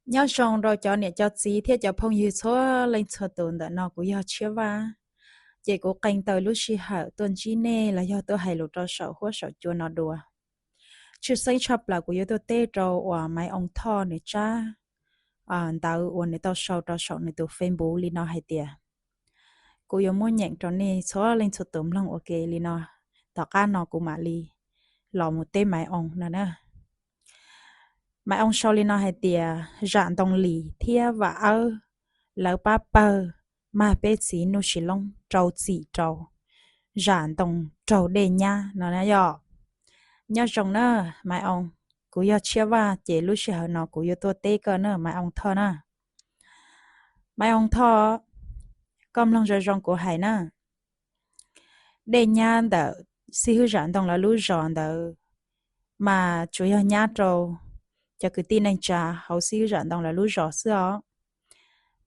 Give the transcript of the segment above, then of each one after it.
Nyob zoo rau cov niam cov txiv thiab cov phooj ywg txhua leej txhua tus, ntawm no kuv yog Tshiab Vaj. Ces kuv qee taws lub sij hawm tuaj ntsib nej los yog tuaj hais lus rau saum huab saum cua no dua. Tshwj xeeb tshaj plaws kuv yuav tuaj teb rau uas Maiv Oo Thoj nws tsab ntawv uas nws tau sau rau saum nws tus Facebook li no hais tias, kuv yuav muab nyeem rau nej txhua leej txhua tus mloog ua ke li no, tom qab no kuv mam li los mus teb Maiv Oo no na. Maiv Oo sau li no hais tias, Zam Ntoo Lis thiab Vam Awb lawv pab pawg mag peb txiv Nuj Sis Loob rau txim rau Zam Ntoo raug dej nyab no na yom. Nyob zoo na Maiv Oo, kuv yog Tshiab Vaj ces lub sij hawm no kuv yuav tuaj teb koj na Maiv Oo Thoj na. Maiv Oo Thoj, koj mloog zoo zoo kuv hais na. Dej nyab ntawm xib hwb Zam Ntoo lawv lub zos ntawd mas tsuas yog nyab rau cov kwv tij neej tsa hauv xib hwb Zam Ntoo lawv lub zos xwb os.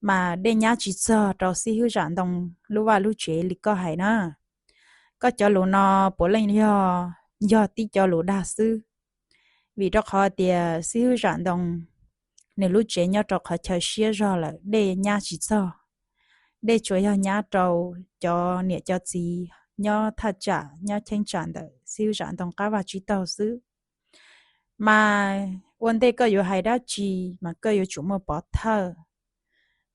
Mas dej nyab tsis txog rau xib hwb Zam Ntoo lub vaj lub tsev li koj hais na. Koj cov lus no puav leej yog, yog tib co lus dag xwb. Vim rau qhov tias xib hwb Zam Ntoo nws lub tsev nyob rau qhov chaw siab zog lawm, dej nyab tsis txog. Dej tsuas yog nyab rau cov niam cov txiv nyob thaj tsam nyob cheeb tsam ntawm xib hwb Zam Ntoo qab vaj tsib taug xwb. Mas ua ntej koj yuav hais dab tsi mas koj yuav tsum muaj pov thawj.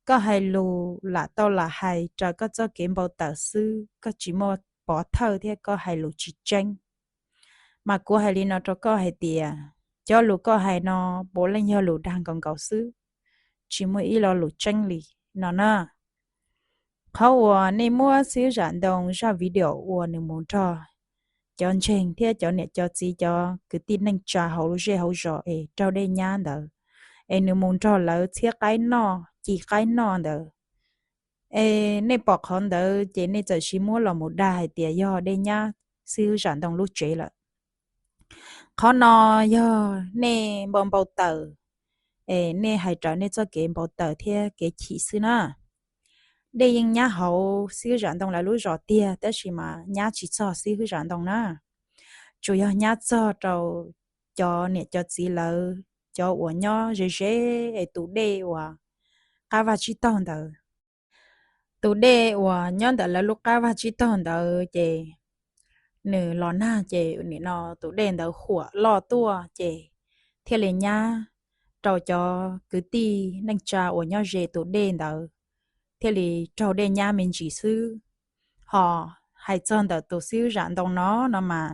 Koj hais lus lam tau lam hais raws koj txoj kev npau taws xwb, koj tsis muaj pov thawj thiab koj hais lus tsis tseeb. Mas kuv hais li no rau koj hais tias, cov lus koj hais no puav leej yog lus dag nkaus nkaus xwb, tsis muaj ib lo lus tseeb li no na. Qhov uas nej muab xib hwb Zam Ntoo zaj video uas nws mus nrog cov ntseeg thiab cov niam cov txiv cov kwv tij neej tsa hauv lub zej hauv zos es raug dej nyab ntawd, es nws mus nrog lawv txhiab qaib noj ci qaib noj ntawd, es nej pom qhov ntawd ces nej txawm sis muab los mus dag hais tias yog dej nyab xib hwb Zam Ntoo lub tsev lawm. Qhov no yog nej npau npau taws, es nej hais raws nej txoj kev npau taws thiab kev chim xwb na. Dej yeej nyab hauv xib hwb Zam Ntoo lawv lub zos tiag, tab sis mas nyab tsis txog xib hwb Zam Ntoo na. Tsuas yog nyab txog rau cov niam cov txiv lawv, cov uas nyob ze ze es tus dej uas qab vaj tsib taug ntawd. Tus dej uas nyob ntawm lawv lub qab vaj tsib taug ntawd ces nws los nag ces nim no tus dej ntawd huam loj tuaj ces thiaj li nyab rau cov kwv tij neej tsa uas nyob ze tus dej ntawd, thiaj li raug dej nyab me ntsis xwb. Ho hais txog ntawm tus xib hwb Zam Ntoo no no mas,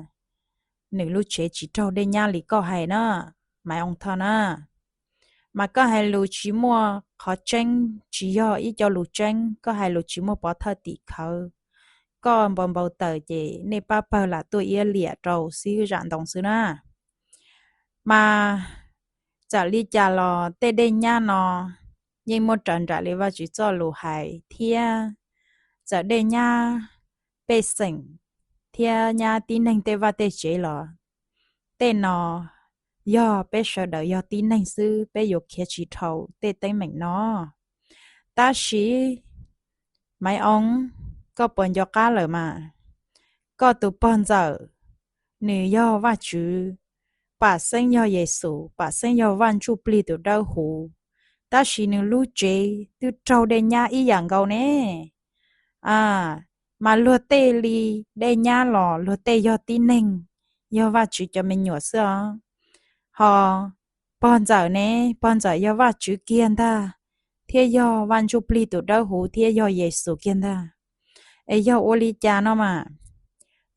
nws lub tsev tsis raug dej nyab li koj hais na, Maiv Oo Thoj na. Mas koj hais lus tsis muaj qhov tseeb, tsis yog ib co lus tseeb, koj hais lus tsis muaj pov thawj tim khawv. Koj npau npau taws ces nej pab pawg lam tuaj iab liam rau xib hwb Zam Ntoo xwb na. Mas txawm li cas los tej dej nyab no yeej muaj raws nraim li Vajtswv txoj lus hais thiab. Txawm dej nyab pej xeem thiab nyab tib neeg tej vaj tej tsev los tej no yog peb sawv daws yog tib neeg xwb, peb yuav khiav tsis dhau tej teeb meem no. Tab sis Maiv Oo, koj puas nco qab lawm mas, koj tus pog ntxawm nws yog Vajtswv, pam xeeb yog Yexus, pam xeeb yog Vaj Ntsujplig tus Dawbhuv, tab sis nws lub tsev twb raug dej nyab ib yam nkaus ne. A, mas luag tej li dej nyab los luag tej yog tib neeg, yog Vajtswv cov me nyuam xwb os. Ho pog ntxawm ne, pog ntxawm yog Vajtswv kiag ntag, thiab yog Vaj Ntsujplig tus Dawbhuv thiab yog Yexus kiag ntag. Es yog ua li cas no mas,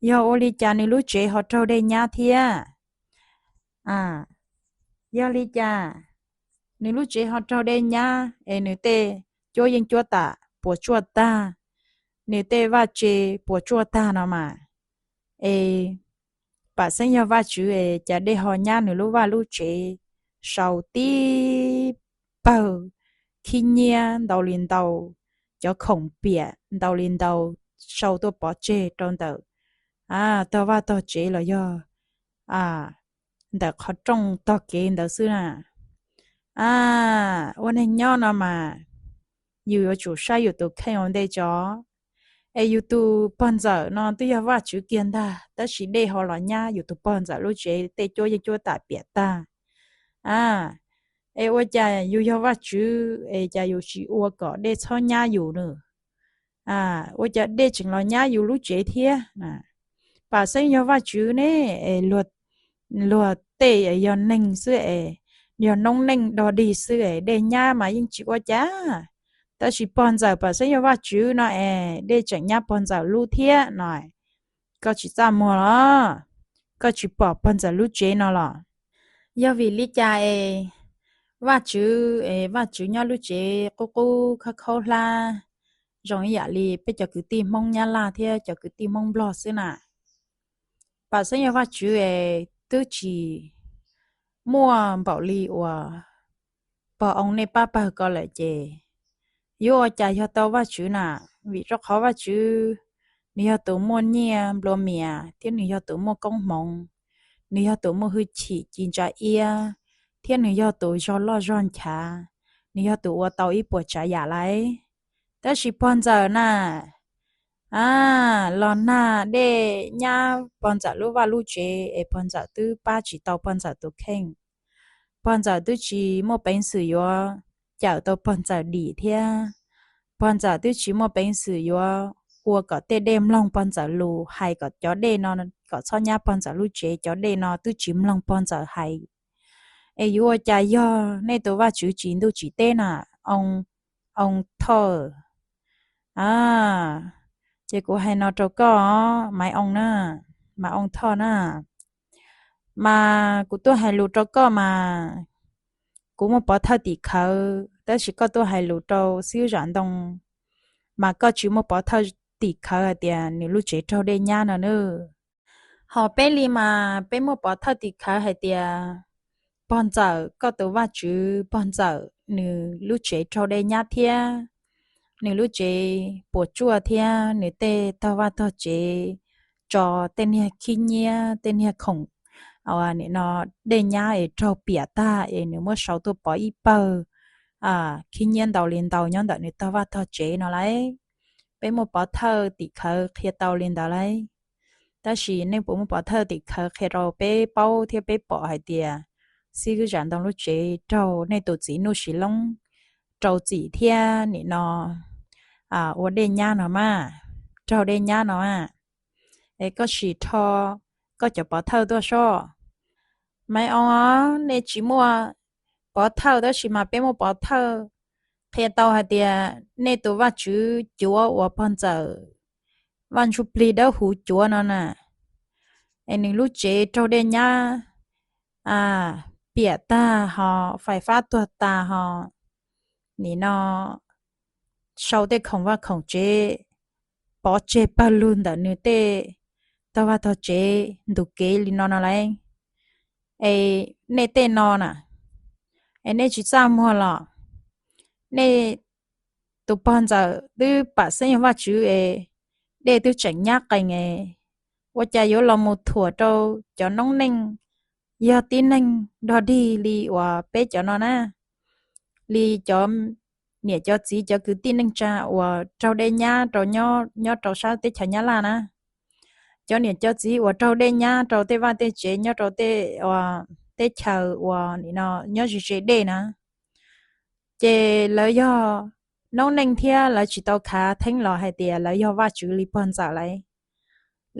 yog ua li cas nws lub tsev ho raug dej nyab thiab? A, yog li cas nws lub tsev ho raug dej nyab es nws tej cuab yeej cuab tam puas tsuaj tag, nws tej vaj tse puas tsuaj tag no mas, es pam xeeb yog Vajtswv es cas dej ho nyab nws lub vaj lub tsev sau tib pawg khib nyiab ntau li ntau, cov khoom piam ntau li ntau sau tuaj pov tseg rau ntawm tog vaj tog tsev los yog ntawm qhov rooj tog kev ntawd xwb na. A, ua neeg nyob no mas yus yuav tsum saib yus tus kheej ua ntej tso. Es yus tus pog ntxawm no twb yog Vajtswv kiag ntag, tab sis dej ho los nyab yus tus pog ntxawm lub tsev tej cuab yeej cuab tam piam tag. A, Es ua cas yus yog Vajtswv es cas yus tsis ua kom dej txhob nyab yus na? Ua cas dej tseem los nyab yus lub tsev thiab? Pam xeeb yog Vajtswv ne, es luag tej yog neeg xwb es, yog noob neej dog dig xwb es dej nyab mas yeej tsis ua cas. Tab sis pog ntxawm pam xeeb yog Vajtswv no es dej tseem nyab pog ntxawm lub thiab no. Koj tsis txaj muag los? Koj tsis pom pog ntxawm lub tsev no los? Yog vim li cas es Vajtswv es Vajtswv nyob lub tsev qub qub khaub khaub hlab zoo ib yam li peb cov kwv tij Hmoob Nyab Laj thiab cov kwv tij Hmoob Nplog xwb na? Pam xeeb yog Vajtswv es twb tsis muaj npaum li uas pog oo nej pab pawg ko lawm ces yuav ua cas yog tau Vajtswv na? Vim rau qhov Vajtswv nws yog tus muaj nyiaj nplua mias thiab nws yog tus muaj koob hmoov, nws yog tus muaj hwj chim ci ntsa iab, thiab nws yog tus zog loj zog nchav, nws yog tus ua tau ib puas tsav yam lauj. Tab sis pog ntxawm na, a, los nag dej nyab pog ntxawm lub vaj lub tsev es pog ntxawm twb pab tsis tau pog ntxawm tus kheej. Pog ntxawm twb tsis muaj peev xwm yuav cawm tau pog ntxawm dim thiab. Pog ntxawm twb tsis muaj peev xwm yuav ua kom tej dej mloog pog ntxawm lus, hais kom cov dej no kom txhob nyab pog ntxawm lub tsev, cov dej no twb tsis mloog pog ntxawm hais. Es yuav ua cas yog nej tus Vajtswv tsim ntuj tsim teb na, oo, oo Thoj? A, ces kuv hais no rau koj, Maiv Oo na, Maiv Oo Thoj na, mas kuv tuaj hais lus rau koj mas kuv muaj pov thawj tim khawv, tab sis koj tuaj hais lus rau xib hwb Zam Ntoo mas koj tsis muaj pov thawj tim khawv hais tias nws lub tsev raug dej nyab no na. Ho peb li mas peb muaj pov thawj tim khawv hais tias pog ntxawm, koj tus Vajtswv pog ntxawm, nws lub tsev raug dej nyab thiab, nws lub tsev puas tsuaj thiab nws tej tog vaj tog tsev tso tej niag khib nyiab, tej niag khoom, nim no dej nyab es raug piam tag es nws muab sau tuaj pov ib pawg khib nyiab ntau li ntau nyob ntawm nws tog vaj tog tsev no lauj. Peb muaj pov thawj tim khawv qhia tau li ntawd lauj. Tab sis nej puas muaj pov thawj tim khawv qhia rau peb paub thiab peb pom hais tias xib hwb Zam Ntoo lub tsev raug nej tus txiv Nuj Sis Loob rau txim thiab nim no ua dej nyab no mas, raug dej nyab no mas? Es koj sim rho koj cov pov thawj tuaj soj. Maiv Oo, nej tsis muaj pov thawj tab sis mas peb muaj pov thawj qhia tau hais tias nej tus Vajtswv cuav uas pog ntxawm Vaj Ntsuj Plig Dawb Huv cuav no na, es nws lub tsev raug dej nyab piam tag ho fais fab tuag tas ho nim no sau tej khoom vaj khoom tsev pov tseg pawg lug ntawm nws tej tog vaj tog tsev ntus kev li no no lauj. Es nej tej no na, es nej tsis txaj muag los? Nej tus pog ntxawm twb pam xeeb yog Vajtswv es dej twb tseem nyab qees es ua cas yuav los mus thuam rau cov noob neej yog tib neeg dog dig li uas peb cov no na, li cov niam cov txiv cov kwv tij neej tsa uas raug dej nyab rau nyob rau sab teb chaws Nyab Laj na, cov niam cov txiv uas raug dej nyab rau tej vaj tej tsev nyob rau tej teb chaws uas nim no nyob ze ze dej na, ces lawv yog noob neej thiab lawv tsis tau khav theeb los hais tias lawv yog Vajtswv li pog ntxawm lauj.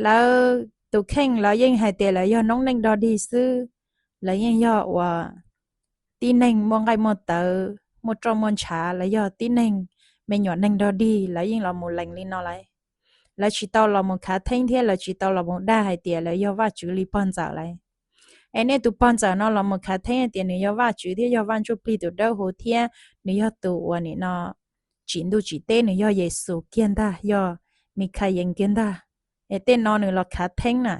Lawv tus kheej lawv yeej hais tias lawv yog noob neej dog dig xwb, lawv yeej yog uas tib neeg muaj nqaij muaj tawv muaj roj muaj ntshav, lawv yog tib neeg me nyuam neeg dog dig, lawv yeej los mus lees li no lauj. Lawv tsis tau los mus khav theeb thiab lawv tsis tau los mus dag hais tias lawv yog Vajtswv li pog ntxawm lauj. Es nej tus pog ntxawm no los mus khav theeb hais tias nws yog Vajtswv thiab yog Vaj Ntsuj Plig tus dawb huv thiab nws yog tus uas nim no tsim ntuj tsim teb, nws yog Yexus kiag ntag, yog Mikhayees kiag ntag. Es tej no nws los khav theeb na,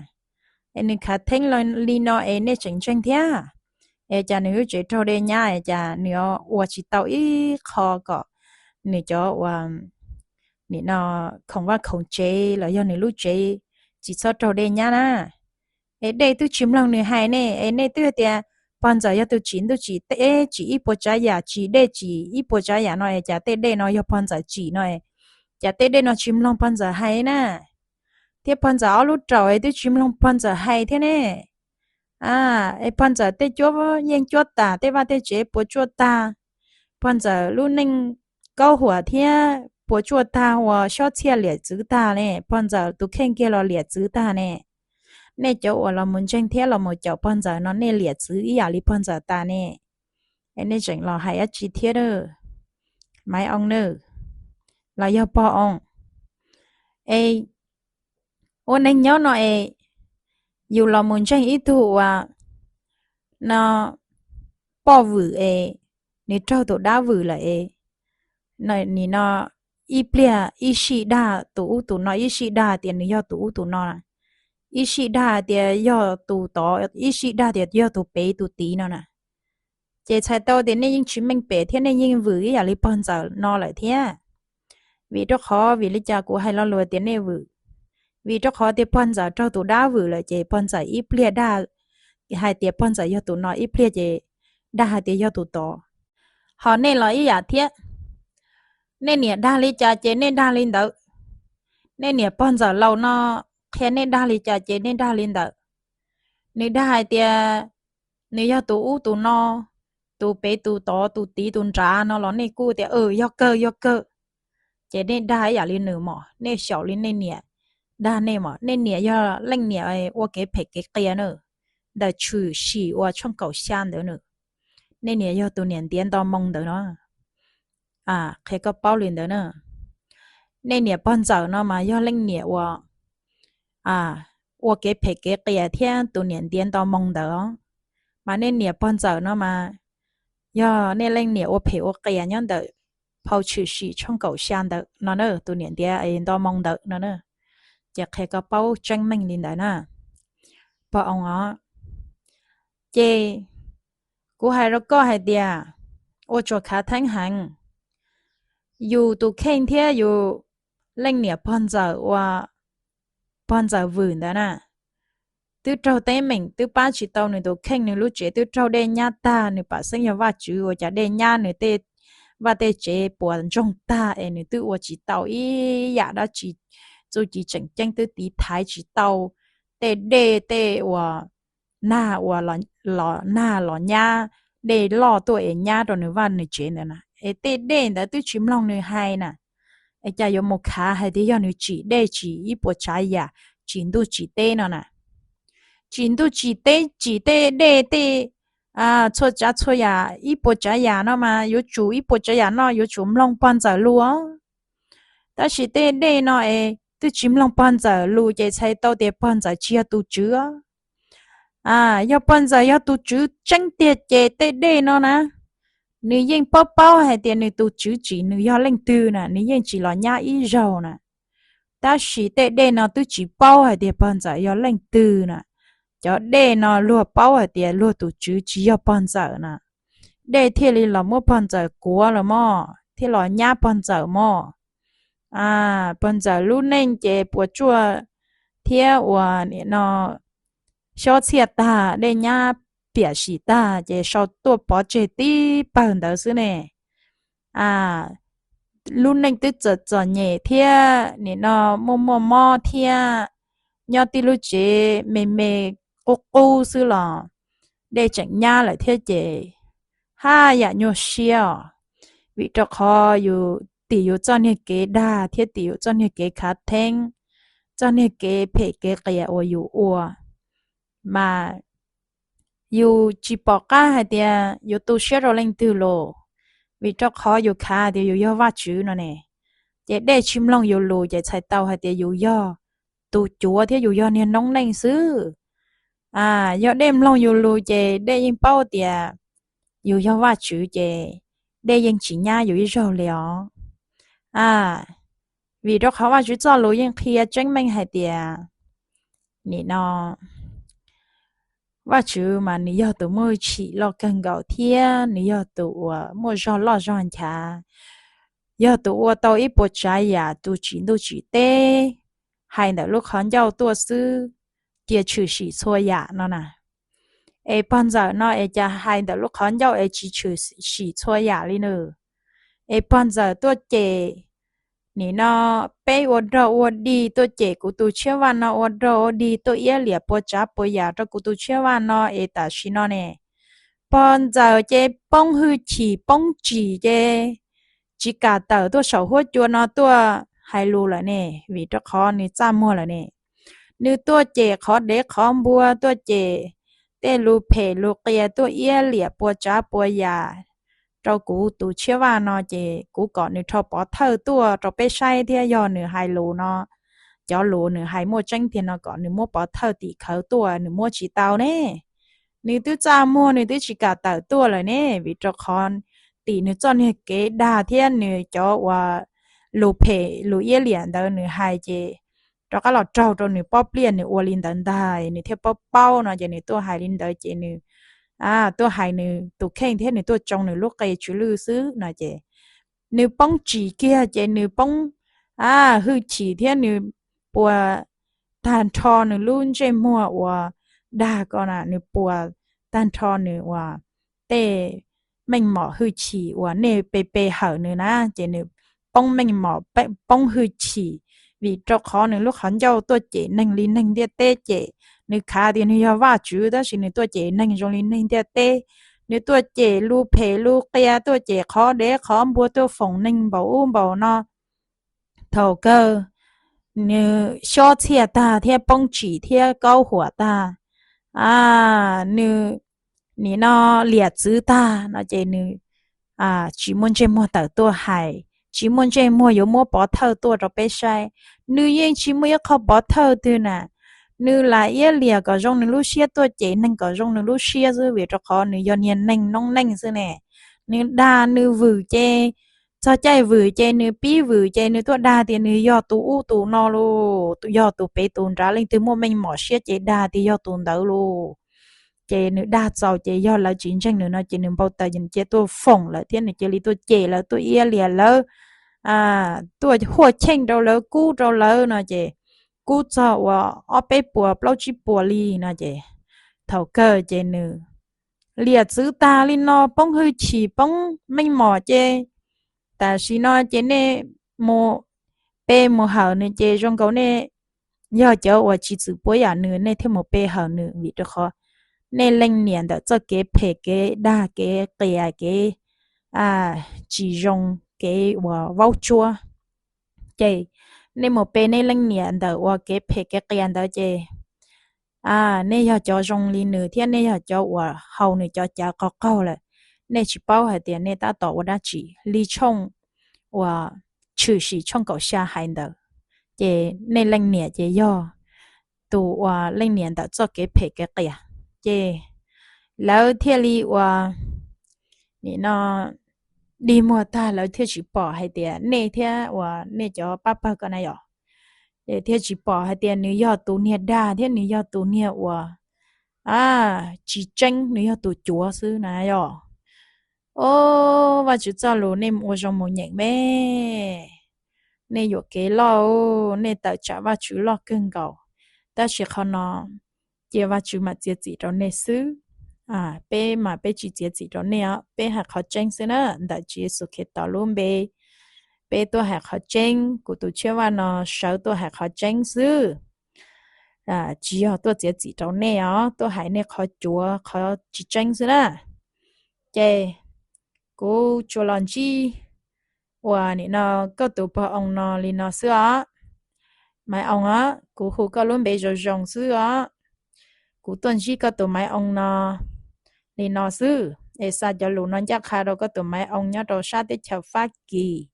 es nws khav theeb li no es nej tseem ntseeg thiab? Es cas nws lub tsev raug dej nyab es cas nws ua tsis tau ib qho kom nws cov uas nim no khoom vaj khoom tsev los yog nws lub tsev tsis txhob raug dej nyab na? Es dej twb tsis mloog nws hais ne, es nej twb hais tias pog ntxawm yog tus tsim ntuj tsim teb tsim ib puas tsav yam, tsim dej tsim ib puas tsav yam no es cas tej dej no yog pog ntxawm tsim no, cas tej dej no tsis mloog pog ntxawm hais na? Thiab pog ntxawm ob lub raum es twb tsis mloog pog ntxawm hais thiab ne. A, es pog ntxawm tej cuab yeej cuab tas, tej vaj tej tsev puas tsuaj tag, pog ntxawm lub neej kaub huam thiab puas tsuaj tag uas xob txhiaj liam txwv tag ne, pog ntxawm tus kheej kiag los liam txwv tag ne. Nej cov uas los mus ntseeg thiab los mus caum pog ntxawm no nej liam txwv ib yam li pog ntxawm tas ne. Es nej tseem los hais dab tsi thiab na, Maiv Oo na, los yog pog Oo? Es ua neeg nyob no es yus los mus ntseeg ib tug uas no poj vwm es nws raug tus dab vwm lawm es nim no ib pliag ib sij dag tus ub tus no, ib sij dag tias nws yog tus ub tus no, ib sij dag tias yog tus tod, ib sij dag tias yog tus pem tus tid no na. Ces txhais tau tias nej yeej tsis meej pem thiab nej yeej vwm ib yam li pog ntxawm no lawm thiab. Vim rau qhov vim li cas kuv hais lo lus tias nej vwm? Vim rau qhov tias pog ntxawm raug tus dab vwm lawm ces pog ntxawm ib pliag dag hais tias pog ntxawm yog tus no, ib pliag ces dag hais tias yog tus tod. Ho nej los ib yam thiab, nej niam dag li cas ces nej dag li ntawd. Nej niam pog ntxawm laus no qhia nej dag li cas ces nej dag li ntawd. Nws dag hais tias nws yog tus ub tus no, tus pem tus tod, tus tid tus nrad no los nej kuj tias, yog kawg, yog kawg. Ces nej dag ib yam li nws mos, nej xyaum li nej niam dag nej mos. Nej niam yog leej niam ua kev phem kev qias na, ntawm Tshwm Sim uas tshooj kaum xya ntawd na. Nej niam yog tus niam ntiav nto moo ntawd no. Qhia koj paub li ntawd na. Nej niam pog ntxawm no mas yog leej niam uas ua kev phem kev qias thiab tus niam ntiav nto moo ntawd. Mas nej niam pog ntxawm no mas yog nej leej niam ua phem ua qias nyob ntawm phau Tshwm Sim tshooj kaum xya ntawd no na, tus niam ntiav nto moo ntawd no na. Ces qhia koj paub tseeb meej li ntawd na, pog Oo os. Ces kuv hais rau koj hais tias ua tsuas khav theeb heev. Yus tus kheej thiab yus leej niam pog ntxawm uas pog ntxawm vwm ntawd na, twb raug teeb meem twb pab tsis tau nws tus kheej, nws lub tsev twb raug dej nyab tag, nws pam xeeb yog Vajtswv ua cas dej nyab nws tej vaj tej tsev puas ntsoog tag es nws twb ua tsis tau ib yam dab tsi, txuj ci tseem ceeb twb tiv thaiv tsis tau tej dej tej uas nag uas los nag los nyab, dej loj tuaj es nyab rau nws vaj nws tsev ntawd na, es tej dej ntawd twb tsis mloog nws hais na. Es cas yuav mus khav hais tias yog nws tsim dej tsim ib puas tsav yam, tsim ntuj tsim teb no na? Tsim ntuj tsim teb tsim tej dej tej txhua tsav txhua yam ib puas tsav yam no mas yuav tsum ib puas tsav yam no yuav tsum mloog pog ntxawm lus. Tab sis tej dej no es twb tsis mloog pog ntxawm lus ces txhais tau tias pog ntxawm tsis yog tus tswv. Yog pog ntxawm yog tus tswv tseeb tiag ces tej dej no na, nws yeej paub paub hais tias nws tus tswv tsim nws yog leej twg na, nws yeej tsis los nyab ib zaug na. Tab sis tej dej no twb tsis paub hais tias pog ntxawm yog leej twg na. Cov dej no luag paub hais tias luag tus tswv tsis yog pog ntxawm na, dej thiaj li los muab pog ntxawm kuav los mog, thiaj los nyab pog ntxawm mog. Pog ntxawm lub neej ces puas tsuaj thiab uas nim no xob txhiaj tag, dej nyab piam sim tag ces sau tuaj pov tseg tib pawg ntawd xwb ne. Lub neej twb txom txom nyem thiab nim no muaj muaj mob thiab nyob tib lub tsev me me qub qub xwb los dej tseem nyab lawm thiab ces haj yam nyuaj siab os. Vim rau qhov yus tim yus txoj niag kev dag thiab tim yus txoj niag kev khav theeb, txoj niag kev phem kev qias uas yus ua, mas yus tsis pom qab hais tias yuav tu siab rau leej twg los, vim rau qhov yus khav tias yus yog Vajtswv no ne. Ces dej tsis mloog yus lus ces txhais tau hais tias yus yog tus cuav thiab yus yog niag noob neej xwb. Yog dej mloog yus lus ces dej yeej paub tias yus yog Vajtswv ces dej yeej tsis nyab yus ib zaug li os. Vim rau qhov Vajtswv txoj lus yeej qhia tseeb meej hais tias nim no Vajtswv mas nws yog tus muaj hwj chim loj kawg nkaus thiab nws yog tus uas muaj zog loj zog nchav, yog tus ua tau ib puas tsav yam, tus tsim ntuj tsim teb, hais ntawm lub qhov ncauj tuaj xwb, cia tshwm sim txhua yam no na. Es pog ntxawm no es cas hais ntawm lub qhov ncauj es tsis tshwm sim txhua yam li nws? Es pog ntxawm tuaj ces nim no peb ua rog ua dig tuaj cem kuv tus tshiab vaj no, ua rog ua dig tuaj iab liam puas tsav puas yam rau kuv tus tshiab vaj no es tam sim no ne, pog ntxawm ces poob hwj chim poob tsim ces tsis kam tawm tuaj saum huab cua no tuaj hais lus lawm ne, vim rau qhov nws txaj muag lawm ne. Nws tuaj cem qhov dev qhov npua, tuaj cem tej lus phem lus qias, tuaj iab liam puas tsav puas yam rau kuv tus tshiab vaj no ces kuv kom nws rho pov thawj tuaj rau peb saib thiab, yog nws hais lus no, cov lus nws hais muaj tseeb tiag no kom nws muab pov thawj tim khawv tuaj, nws muab tsis tau ne. Nws twb txaj muag, nws twb tsis kam tawm tuaj lawm ne, vim rau qhov tim nws txoj niag kev dag thiab nws cov uas lus phem lus iab liam ntawd nws hais ces rov qab los raug rau nws pob pliaj nws ua li ntawd ntag, nws thiaj paub paub no ces nws tuaj hais li ntawd ces nws tuaj hais nws tus kheej thiab nws tuaj tsoo nws lub qe tsw lwj xwb no ces nws poob tsim kiag ces nws poob hwj chim thiab nws puas tag nrho nws lub ntsej muag uas dag ko na, nws puas tag nrho nws uas tej meej mom hwj chim uas nej pe pe hawm nws na, ces nws poob meej mom poob hwj chim, vim rau qhov nws lub qhov ncauj tuaj cem neeg li neeg ntiaj teb cem. Nws khav tias nws yog Vajtswv tab sis nws tuaj cem neeg zoo li neeg ntiaj teb. Nws tuaj cem lus phem lus qias, tuaj cem qhov dev qhov npua, tuaj foom neeg npaum ub npaum no. Thaum kawg nws xob txhiaj tag thiab poob tsim thiab kaub huam tag, nws nim no liam txwv tag no ces nws tsis muaj ntsej muag tawm tuaj hais, tsis muaj ntsej muag yuav muab pov thawj tuaj rau peb saib. Nws yeej tsis muaj ib qho pov thawj twg na, nws lam iab liam kom zoo nws lub siab, tuaj cem neeg kom zoo nws lub siab xwb, vim rau qhov nws yog niag neeg noob neej xwb ne. Nws dag nws vwm ces txog caij vwm ces nws pib vwm ces nws tuaj dag tias nws yog tus ub tus no lauj, yog tus pem tus nrad, leej twg muaj meej mom siab ces dag tias yog tus ntawd lauj. Ces nws dag txaus ces yog lawv tsis ntseeg nws no ces nws npau taws ces nws cia tuaj foom lawv thiab nws cia li tuaj cem lawv, tuaj iab liam lawv, tuaj huaj cheej rau lawv, kub rau lawv no ces kub txog uas ob peb puas plaub tsib puas li no ces thaum kawg ces nws liam txwv tag li no, poob hwj chim poob meej mom ces tam sim no ces nej mus pe mus hawm nws ces zoo nkaus nej yog cov uas tsis txwm puab yam nws nej thiaj mus pe hawm nws, vim rau qhov nej leej niam ntawm txoj kev phem kev dag kev qias kev tsis zoo kev uas vaub tsuab ces nej mus pe nej leej niam ntawm uas kev phem kev qias ntawd ces nej yog cov zoo li nws thiab nej yog cov uas haus nws cov cawv qaug qaug lawm, nej tsis paub hais tias nej tab tom ua dab tsi. Li tshooj uas tshwm sim tshooj kaum xya hais ntawd, ces nej leej niam ces yog tus uas leej niam ntawm txoj kev phem kev qias. Ces lawv thiaj li uas nim no dig muag tag lawv thiaj tsis pom hais tias nej thiab uas nej cov pab pawg ko na yom, ces thiaj tsis pom hais tias nws yog tus niag dag thiab nws yog tus niag uas tsis tseeb, nws yog tus cuav xwb na yom. Au, Vajtswv txoj lus nej ua zoo mus nyeem me, nej yuam kev loj, nej tawm tsam Vajtswv loj kawg nkaus. Tab sis qhov no cia Vajtswv mam txiav txim rau nej xwb. Peb mas peb tsis txiav txim rau nej os, peb hais qhov tseeb xwb na, ntawm Tswv Yexus Khetos lub npe peb tuaj hais qhov tseeb, kuv tus tshiab vaj no sawv tuaj hais qhov tseeb xwb. Tsis yog tuaj txiav txim rau nej os, tuaj hais nej qhov cuav qhov tsis tseeb xwb na. Ces kuv tsuas los ntsib uas nim no koj tus pog oo no li no xwb os. Maiv Oo os, kuv hu koj lub npe zoo zoo xwb os. Kuv tuaj ntsib koj tus Maiv Oo no li no xwb, es xa cov lus no ncaj qha rau koj tus Maiv Oo nyob rau sab teb chaws Fab Kis,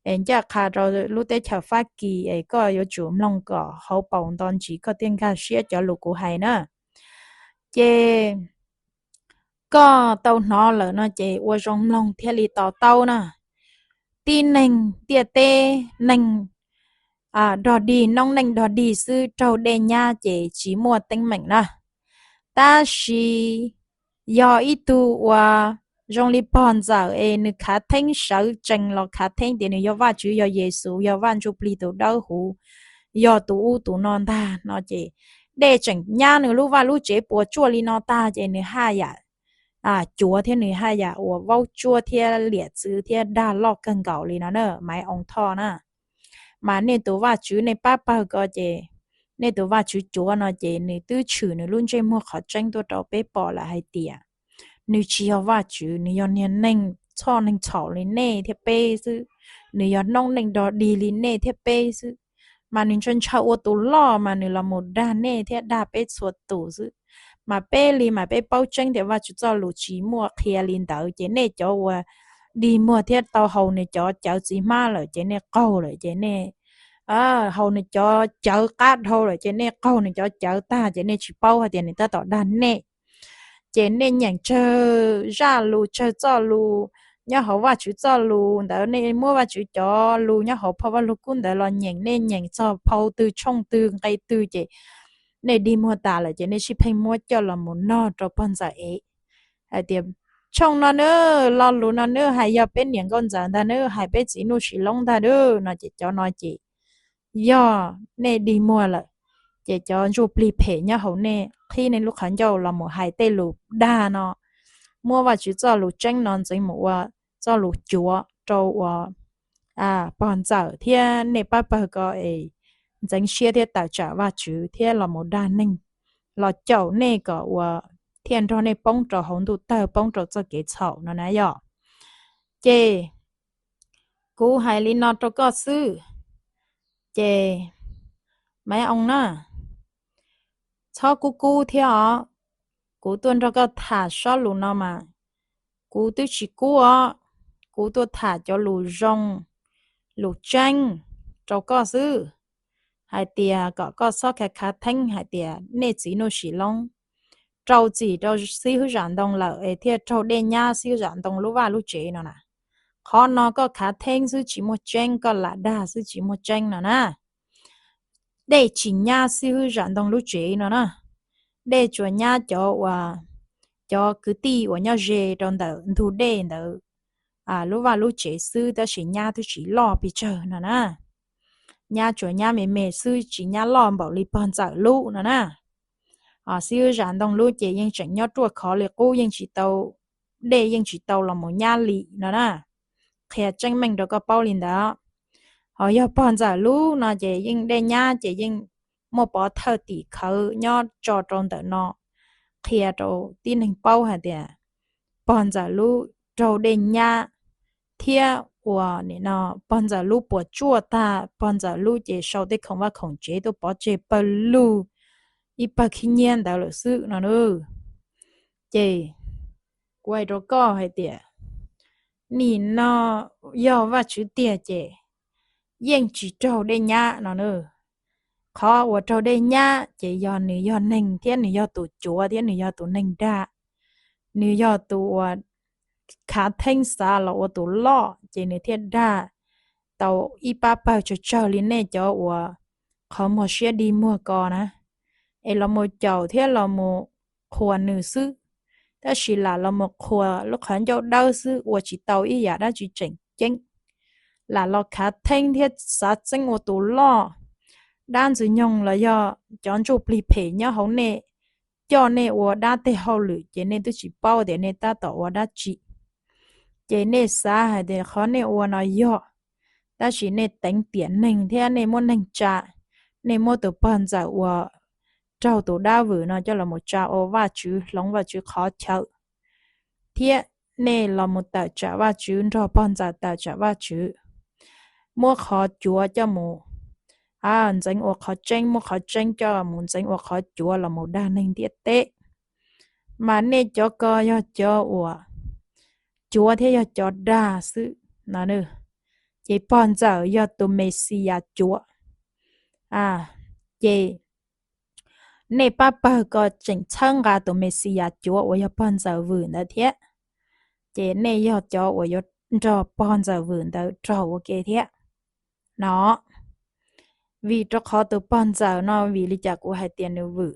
es ncaj qha rau lub teb chaws Fab Kis es koj yuav tsum mloog kom hauv paus nto ntsis koj thiaj nkag siab cov lus kuv hais na. Ces koj tau hnov lawm no ces ua zoo mloog thiaj li to taub na. Tib neeg ntiaj teb neeg dog dig, noob neej dog dig xwb, raug dej nyab ces tsis muaj teeb meem na. Tab sis yog ib tug uas zoo li pog ntxawm es nws khav theeb, sawv tsees los khav theeb tias nws yog Vajtswv, yog Yexus, yog Vaj Ntsuj Plig tus Dawb Huv, yog tus ub tus no ntag no ces dej tseem nyab nws lub vaj lub tsev puas tsuaj li no tag ces nws haj yam cuav thiab nws haj yam uas vaub tsuab thiab liam txwv thiab dag loj kawg nkaus li no na, Maiv Oo Thoj na. Mas nej tus Vajtswv nej pab pawg ko ces, nej tus Vajtswv cuav no ces nws twb tshwm nws lub ntsej muag qhov tseeb tuaj rau peb pom lawm hais tias nws tsis yog Vajtswv, nws yog niag neeg txhoj neeg txhaum li nej thiab peb xwb. Nws yog noob neej dog dig li nej thiab peb xwb. Mas nws ntshaw ntshaw ua tus loj mas nws los mus dag nej thiab dag peb txhua tus xwb. Mas peb li mas peb paub tseeb tias Vajtswv txoj lus tsis muaj qhia li ntawd, ces nej cov uas dig muag thiab tau haus nws cov cawv txiv hmab lawm ces nej qaug lawm ces nej haus nws cov cawv qab dhau lawm ces nej qaug nws cov cawv tag ces nej tsis paub hais tias nws tab tom dag nej. Ces nej nyeem tsawg zaj lus tsawg txoj lus nyob hauv Vajtswv txoj lus ntawd, nej muab Vajtswv cov lus nyob hauv phau Vajluskub ntawd los nyeem, nej nyeem txog phau twg tshooj twg nqe twg ces nej dig muag tas lawm ces nej sib pheej muab coj los mus nog rau pog ntxawm es hais tias, tshooj no nawb, lo lus no nawb, hais yog peb niam nkauj ntxawm ntag nawb, hais peb txiv Nuj Sis Loob ntag nawb no ces cov no ces yog nej dig muag lawm, ces cov ntsuj plig phem nyob hauv nej qhib nej lub qhov ncauj los mus hais tej lus dag no, muab Vajtswv txoj lus tseeb no ntxeev mus ua txoj lus cuav rau uas pog ntxawm thiab nej pab pawg ko es ntxeev siab thiab tawm tsam Vajtswv thiab los mus dag neeg, los caum nej kom uas thiaj nrog nej poob rau hauv ntuj tawg poob rau txoj kev txhaum no na yog. Ces kuv hais li no rau koj xwb, ces Maiv Oo na, txhob kub kub thiab os. Kuv tuaj nrog koj tham sob lus no mas kuv twb tsis kub os, kuv tuaj tham cov lus zoo, lus tseeb rau koj xwb, hais tias kom koj txhob khav khav theeb hais tias nej txiv Nuj Sis Loob rau txim rau xib hwb Zam Ntoo lawm es thiaj raug dej nyab xib hwb Zam Ntoo lub vaj lub tsev no na. Qhov no koj khav theeb xwb tsis muaj tseeb, koj lam dag xwb tsis muaj tseeb no na. Dej tsis nyab xib hwb Zam Ntoo lub tsev no na, dej tsuas nyab cov uas, cov kwv tij uas nyob ze rau ntawm ntug dej ntawd lub vaj lub tsev xwb tab sis nyab twb tsis loj pes tsawg no na. Nyab tsuas nyab me me xwb tsis nyab loj npaum li pog ntxawm lub no na. Xib hwb Zam Ntoo lub ces yeej tseem nyob ruaj khov li qub, yeej tsis tau, dej yeej tsis tau los mus nyab li no na. Qhia tseeb meej rau koj paub li ntawd. Ho yog pog ntxawm lub no ces yeej dej nyab ces yeej muaj pov thawj tim khawv nyob tso rau ntawm no qhia rau tib neeg paub hais tias pog ntxawm lub raug dej nyab thiab uas nim no pog ntxawm lub puas tsuaj tag, pog ntxawm lub ces sau tej khoom vaj khoom tsev tuaj pov tseg pawg lug ib pawg khib nyiab ntawd lawm xwb no na. Ces kuv hais rau koj hais tias nim no yog Vajtswv tiag ces yeej tsis raug dej nyab no na. Qhov uas raug dej nyab ces yog nws yog neeg thiab nws yog tus cuav thiab nws yog tus neeg dag, nws yog tus uas khav theeb xav los ua tus loj ces nws thiaj dag tau ib pab pawg tsawg tsawg li nej cov uas qhov muag siab dig muag ko na, es los mus caum thiab los mus qhuas nws xwb, tab sis lam los mus qhuas lub qhov ncauj dawb xwb ua tsis tau ib yam dab tsi tseem ceeb, lam los khav theeb thiab xav txeeb ua tus loj. Dab ntxwg nyoog los yog cov ntsuj plig phem nyob hauv nej coj nej ua dab tej hauj lwm ces nej twb tsis paub tias nej tab tom ua dab tsi. Ces nej xav hais tias qhov nej ua no yog, tab sis nej teev tiam neeg thiab nej muab neeg tsa, nej muab tus pog ntxawm uas raug tus dab vwm no coj los mus tsa ua Vajtswv, hloov Vajtswv qhov chaw, thiab nej los mus tawm tsam Vajtswv, nrog pog ntxawm tawm tsam Vajtswv, muab qhov cuav coj mus ntxeev ua qhov tseeb, muab qhov tseeb coj mus ntxeev ua qhov cuav los mus dag neeg ntiaj teb. Mas nej cov ko yog cov uas cuav thiab yog cov dag xwb no. Ces pog ntxawm yog tus Mexiyas cuav, ces nej pab pawg ko tseem txhawb nqa tus Mexiyas cuav uas yog pog ntxawm vwm ntawd thiab. Ces nej yog cov uas yuav nrog pog ntxawm vwm ntawd raug ua ke thiab no. Vim rau qhov tus pog ntxawm no, vim li cas kuv hais tias nws vwm?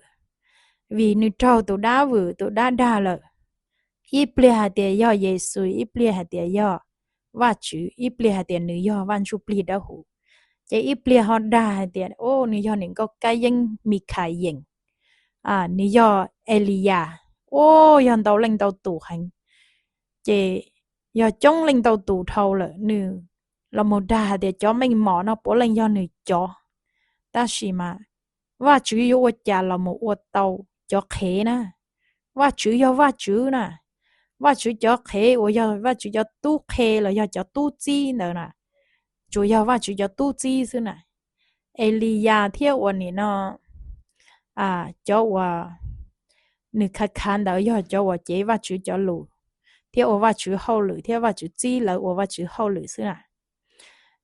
Vim nws raug tus dab vwm tus dab dag lawm. Ib pliag hais tias yog Yexus, ib pliag hais tias yog Vajtswv, ib pliag hais tias nws yog Vaj Ntsuj Plig Dawb Huv. Ces ib pliag ho dag hais tias, o, nws yog niam nkauj kab yeeb Mikhayees, nws yog Eliyas, o, yog ntau leej ntau tus heev. Ces yog coob leej ntau tus dhau lawm, nws los mus dag hais tias cov meej mom no puav leej yog nws cov. Tab sis mas Vajtswv yuav ua cas los mus ua tau cov qhev na? Vajtswv yog Vajtswv na. Vajtswv cov qhev uas yog Vajtswv cov tub qhe los yog cov tub txib ntawd na, tsuas yog Vajtswv cov tub txib xwb na. Eliyas thiab uas nim no cov uas nws khav khav ntawd yog cov uas cev Vajtswv cov lus thiab ua Vajtswv hauj lwm thiab Vajtswv txib lawv ua Vajtswv hauj lwm xwb na.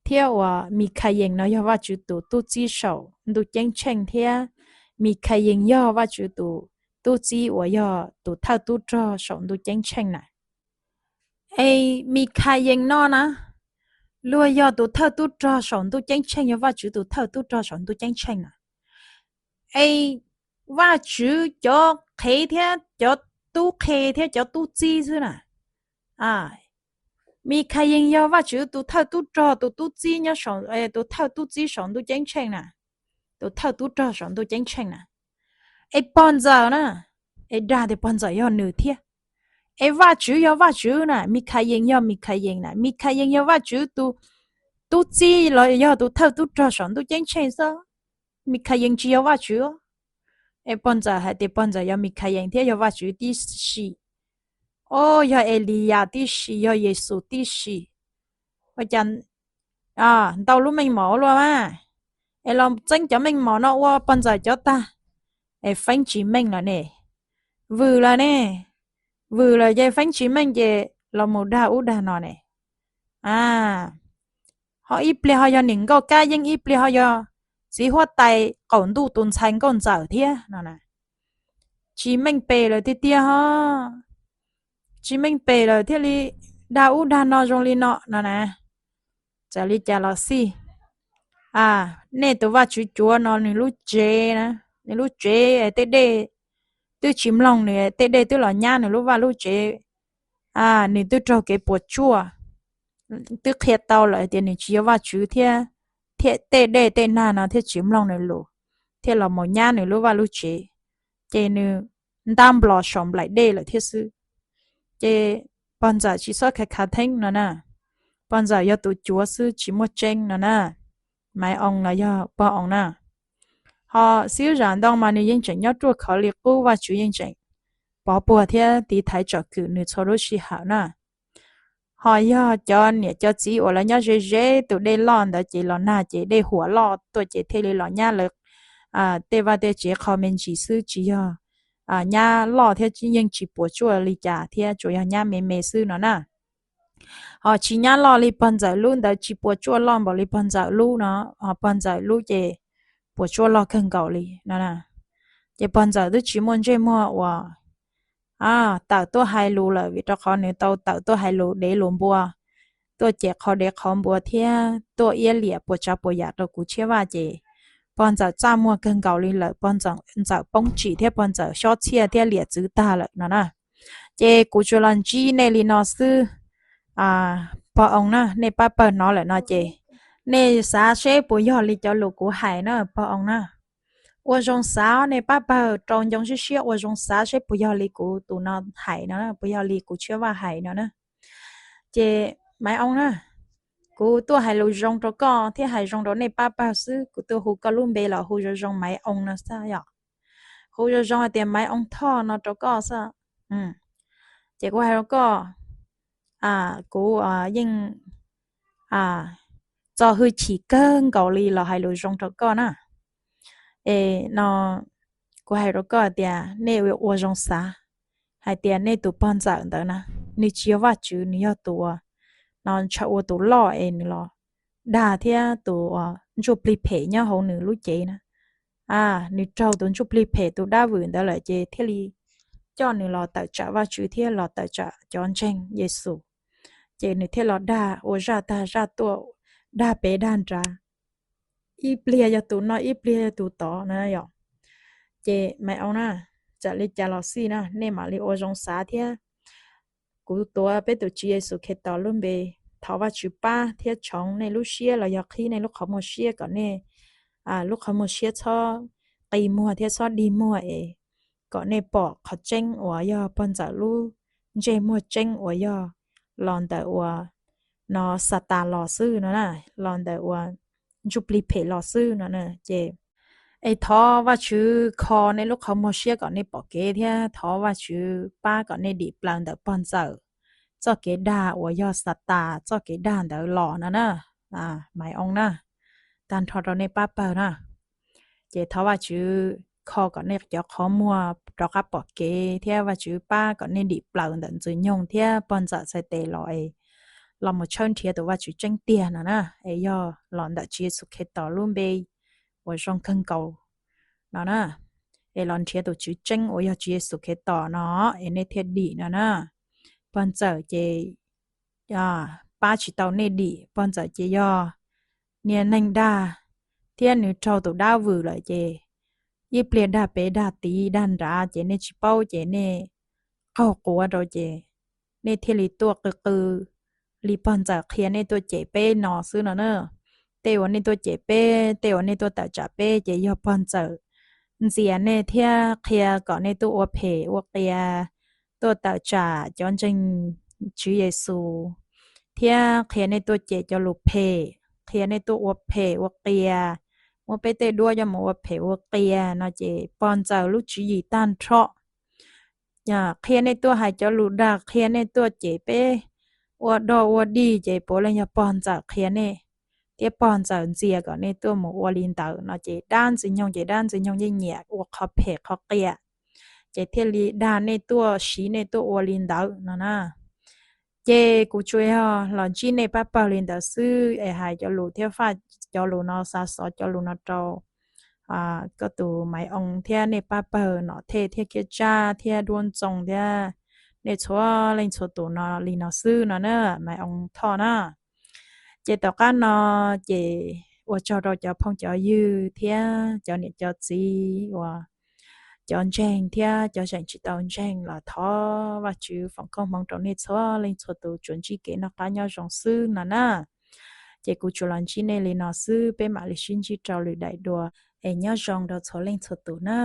Thiab uas Mikhayees no yog Vajtswv tus tub txib saum ntuj ceeb tsheej thiab Mikhayees yog Vajtswv tus tub txib uas yog tus thawj tub rog saum ntuj ceeb tsheej na. Es Mikhayees no na, luag yog tus thawj tub rog saum ntuj ceeb tsheej, yog Vajtswv tus thawj tub rog saum ntuj ceeb tsheej na. Es Vajtswv cov qhev thiab cov tub qhe thiab cov tub txib xwb na. Mikhayees yog Vajtswv tus thawj tub rog, tus tub txib nyob saum, tus thawj tub txib saum ntuj ceeb tsheej na, tus thawj tub rog saum ntuj ceeb tsheej na. Es pog ntxawm na, es dag tias pog ntxawm yog nws thiab. Es Vajtswv yog Vajtswv na, Mikhayees yog Mikhayees na, Mikhayees yog Vajtswv tus tub txib los yog tus thawj tub rog saum ntuj ceeb tsheej xwb. Mikhayees tsis yog Vajtswv. Es pog ntxawm hais tias pog ntxawm yog Mikhayees thiab yog Vajtswv tib si. O, yog Eliyas tib si, yog Yexus tib si. Ua cas ntau lub meej mom ua luaj mas, es los txeeb cov meej mom no ua pog ntxawm cov tag, es feeb tsis meej lawm ne, vwm lawm ne, vwm lawm ces feeb tsis meej ces los mus dag ub dag no ne. A, ho ib pliag ho yog niam nkauj kab yeeb, ib pliag ho yog txiv huab tais qaum ntuj tus ntxhais nkauj ntxawm thiab no na. Tsis meej pem lawm tiag tiag ho, tsis meej pem lawm thiaj li dag ub dag no zoo li no no na. Txawm li cas los xij, a, nej tus Vajtswv cuav no nws lub tsev na, nws lub tsev tej dej twb tsis mloog nws, tej dej twb los nyab nws lub vaj lub tsev, a, nws twb raug kev puas tsuaj, twb qhia tau lawm tias nws tsis yog Vajtswv thiab, thiab tej dej tej nag no thiaj tsis mloog nws lus, thiaj los mus nyab nws lub vaj lub tsev, ces nws ntab nplos saum nplaim dej lawm thiab xwb. Ces pog ntxawm tsis txhob khav khav theeb no na, pog ntxawm yog tus cuav xwb tsis muaj tseeb no na. Maiv Oo los yog pog Oo na. Ho xib hwb Zam Ntoo mas nws yeej tseem nyob ruaj khov li qub, Vajtswv yeej tseem pov puag thiab tiv thaiv tsom kwm nws txhua lub sij hawm na. Ho yog cov niam cov txiv uas lawv nyob ze ze tus dej loj ntawd ces los nag ces dej huam loj tuaj ces thiaj li los nyab lawv tej vaj tej tsev qho me ntsis xwb, tsis yog nyab loj thiab yeej tsis puas tsuaj li cas thiab, tsuas yog nyab me me xwb no na. Ho tsis nyab loj li pog ntxawm lub ntawd, tsis puas tsuaj loj npaum li pog ntxawm lub no, ho pog ntxawm lub ces puas tsuaj loj kawg nkaus li no. Ces pog ntxawm twb tsis muaj ntsej muag uas tawm tuaj hais lus lawm, vim rau qhov nws tau tawm tuaj hais lus dev lus npua, tuaj cem qhov dev qhov npua thiab tuaj iab liam puas tsav puas yam rau kuv Tshiab Vaj ces pog ntxawm txaj muag kawg nkaus li lawm, pog ntxawm poob tsim thiab pog ntxawm xob txhiaj thiab liam txwv tag lawm no na. Ces kuv tsuas los ntsib nej li no xwb. Pog Oo na, nej pab pawg hnov lawm no ces nej xav seb puas yog li cov lus kuv hais na pog Oo na. Ua zoo xav, nej pab pawg rau ncoo siab siab ua zoo xav seb puas yog li kuv tus no hais no, puas yog li kuv Tshiab Vaj hais no na. Ces Maiv Oo na, kuv tuaj hais lus zoo rau koj thiab hais zoo rau nej pab pawg xwb, kuv tuaj hu koj lub npe los hu zoo zoo Maiv Oo no xwb yom. Hu zoo zoo hais tias Maiv Oo Thoj no rau koj xwb. Ces kuv hais rau koj, kuv yeej txo hwj chim kawg nkaus li los hais lus zoo rau koj na. Es no kuv hais rau koj tias nej ua zoo xav hais tias nej tus pog ntxawm ntawd na, nws tsis yog Vajtswv, nws yog tus uas no ntshaw ua tus loj es nws los dag thiab tus uas ntsuj plig phem nyob hauv nws lub cev na. Nws raug tus ntsuj plig phem tus dab vwm ntawd lawm ces thiaj li coj nws los tawm tsam Vajtswv thiab los tawm tsam cov ntseeg Yexus. Ces nws thiaj los dag ua zaj tag zaj tuaj, dag pem dag nrad, ib pliag yog tus no ib pliag yog tus tod na yom. Ces Maiv Oo na, txawm li cas los xij na, nej mam li ua zoo xav thiab. Kuv tuav peb tus Tswv Yexus Khetos lub npe thov Vajtswv pab thiab tshoov nej lub siab los yog qhib nej lub qhov muag siab kom nej lub qhov muag siab txhob qi muag thiab txhob dig muag es kom nej pom qhov tseeb uas yog pog ntxawm lub ntsej muag tseeb uas yog los ntawm uas no Xatas los xwb no na, los ntawm uas ntsuj plig phem los xwb no na. Ces es thov Vajtswv kho nej lub qhov muag siab kom nej pom kev thiab thov Vajtswv pab kom nej dim plaws ntawm pog ntxawm txoj kev dag uas yog Xatas txoj kev dag ntawd los no na, Maiv Oos na, tag nrho rau nej pab pawg na. Ces thov Vajtswv kho kom nej cov qhov muag rov qab pom kev thiab Vajtswv pab kom nej dim plaws ntawm Ntxwg Nyoog thiab pog ntxawm txhais tes los es los mus tshawb nrhiav tus Vajtswv tseeb tiag no na, es yog los ntawm Tswv Yexus Khetos lub npe uas zoo kawg nkaus no na, es los nrhiav tus Tswv tseeb uas yog Tswv Yexus Khetos no, es nej thiaj dim no na. Pog ntxawm ces pab tsis tau nej dim, pog ntxawm ces yog niag neeg dag thiab nws raug tus dab vwm lawm ces ib pliag dag pem dag tid dag nrad ces nej tsis paub ces nej qaug quav rau ces nej thiaj li tuaj qw qw li pog ntxawm qhia nej tuaj cem peb no xwb no na. Tej uas nej tuaj cem peb, tej uas nej tuaj tawm tsam peb ces yog pog ntxawm ntxias nej thiab qhia kom nej tuaj ua phem ua qias, tuaj tawm tsam cov ntseeg Tswv Yexus, thiab qhia nej tuaj cem cov lus phem, qhia nej tuaj ua phem ua qias, muab peb tej duab coj mus ua phem ua qias no ces pog ntxawm lub tswv yim tag nrho qhia nej tuaj hais cov lus dag, qhia nej tuaj cem peb ua dog ua dig ces puav leej yog pog ntxawm qhia nej thiab pog ntxawm ntxias kom nej tuaj mus ua li ntawd no ces dab Ntxwg Nyoog ces dab Ntxwg Nyoog yeej nyiam ua qhov phem qhov qias, ces thiaj li dag nej tuaj siv nej tuaj ua li ntawd no na. Ces kuv tsuas yog los ntsib nej pab pawg li ntawd xwb es hais cov lus thiab faj cov lus no, xa xov cov lus no rau koj tus Maiv Oos thiab nej pab pawg Nom Thej thiab Khiab Tsab thiab Duab Ntxoo thiab nej txhua leej txhua tus no li no xwb no na, Maiv Oos Thoj na. Ces tom qab no ces ua tsaug rau cov phooj cov ywg thiab cov niam cov txiv uas cov ntseeg thiab cov zeem tsis tau ntseeg los thov Vajtswv foom koob hmoov rau nej txhua leej txhua tus tsuas ntsib kev noj qab nyob zoo xwb no na. Ces kuv tsuas los ntsib nej li no xwb, peb mam li sib ntsib rau lwm daim dua, es nyob zoo rau txhua leej txhua tus na.